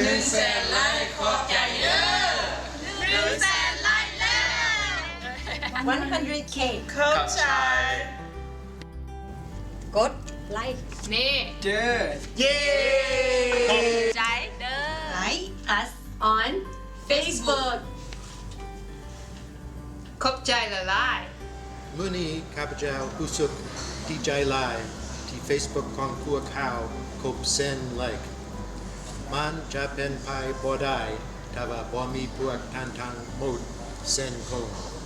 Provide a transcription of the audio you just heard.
ໜຶ່ງແສນໄລ້ ຂອບໃຈເດີ້. ໜຶ່ງແສນໄລ້ແລ້ວ. ໜຶ່ງພັນເຄ. ເຂົ້າໃຈ. ກົດໄລ້ ນີ້ ເດີ້. ເຢ້ ຂອບໃຈເດີ້. Like us on Facebook. ຂອບໃຈຫຼາຍໆ. ມື້ນີ້ຂ້າພະເຈົ້າຮູ້ສຶກດີໃຈຫຼາຍ ທີ່ເຟສບຸກຂອງພວກເຮົາຄົບແສນໄລ້. ມັນຈະເປັນໄປບໍ່ໄດ້ ຖ້າວ່າບໍ່ມີພວກທ່ານທັງໝົດແສນຄົນ.